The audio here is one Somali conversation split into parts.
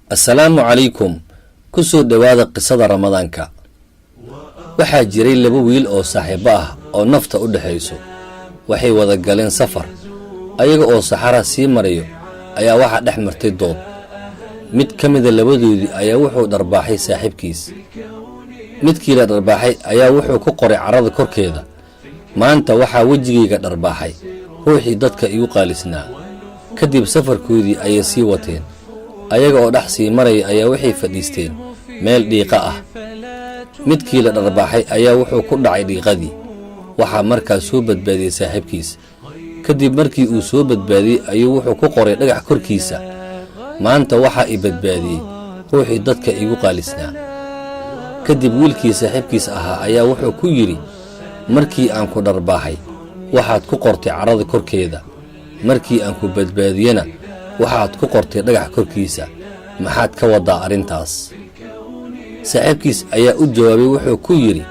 Assalaamu calaykum. Ku soo dhowaada qisada Ramadaanka. Waxaa jiray laba wiil oo saaxiibo ah oo nafta u dhexayso. Waxay wada galeen safar. Ayaga oo saxara sii marayo ayaa waxaa dhex martay dood. Mid ka mida labadoodii ayaa wuxuu dharbaaxay saaxiibkiis. Midkii la dharbaaxay ayaa wuxuu ku qoray carrada korkeeda: "Maanta waxaa wejigayga dharbaaxay ruuxii dadka igu qaalisnaa." Kadib safarkoodii ayay sii wateen. Ayaga oo dhex sii maraya ayaa waxay fadhiisteen meel dhiiqa ah. Midkii la dharbaaxay ayaa wuxuu ku dhacay dhiiqadii. Waxaa markaas soo badbaadiyey saaxiibkiis. Kadib markii uu soo badbaadiyey ayuu wuxuu ku qoray dhagax korkiisa: "Maanta waxaa i badbaadiyey ruuxii dadka igu qaalisnaa." Kadib wiilkii saaxiibkiis ahaa ayaa wuxuu ku yidhi: "Markii aan ku dharbaaxay waxaad ku qortay carrada korkeeda, markii aan ku badbaadiyena waxaad ku qortay dhagax korkiisa. Maxaad ka waddaa arrintaas?" Saaxiibkiis ayaa u jawaabay, wuxuu ku yidhi: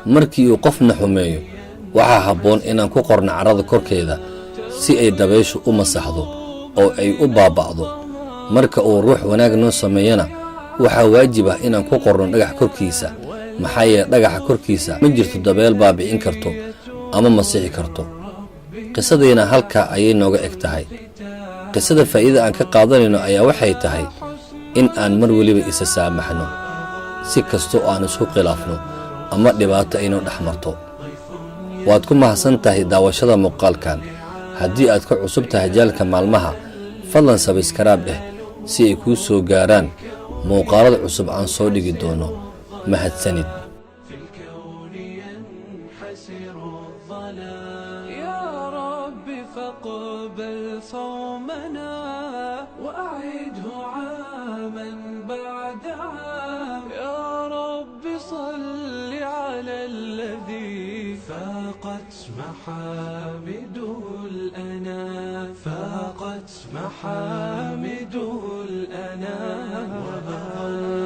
"Markii uu qofna xumeeyo waxaa habboon inaan ku qorno carrada korkeeda si ay dabayshu u masaxdo oo ay u baaba'do. Marka uu ruux wanaag noo sameeyana waxaa waajib ah inaan ku qorno dhagax korkiisa, maxaa yeele dhagaxa korkiisa ma jirto dabeel baabi'in karto ama masixi karto." Qisadayna halkaa ayay nooga eg tahay. Qisada faa'iida aan ka qaadanayno ayaa waxay tahay in aan mar weliba isa saamaxno, si kasta oo aan isku khilaafno ama dhibaato aynoo dhex marto. Waad ku mahadsan tahay daawashada muuqaalkan. Haddii aad ka cusub tahay channelka maalmaha, fadlan subscribe dheh si ay kuu soo gaaraan muuqaalada cusub aan soo dhigi doono. Mahadsanid. في الكون ينحسر الظلام. يا رب فاقبل صومنا وأعده عاما بعد عام. يا رب صل على الذي فاقت محامده الأنام، فاقت محامده الأنام. وأضل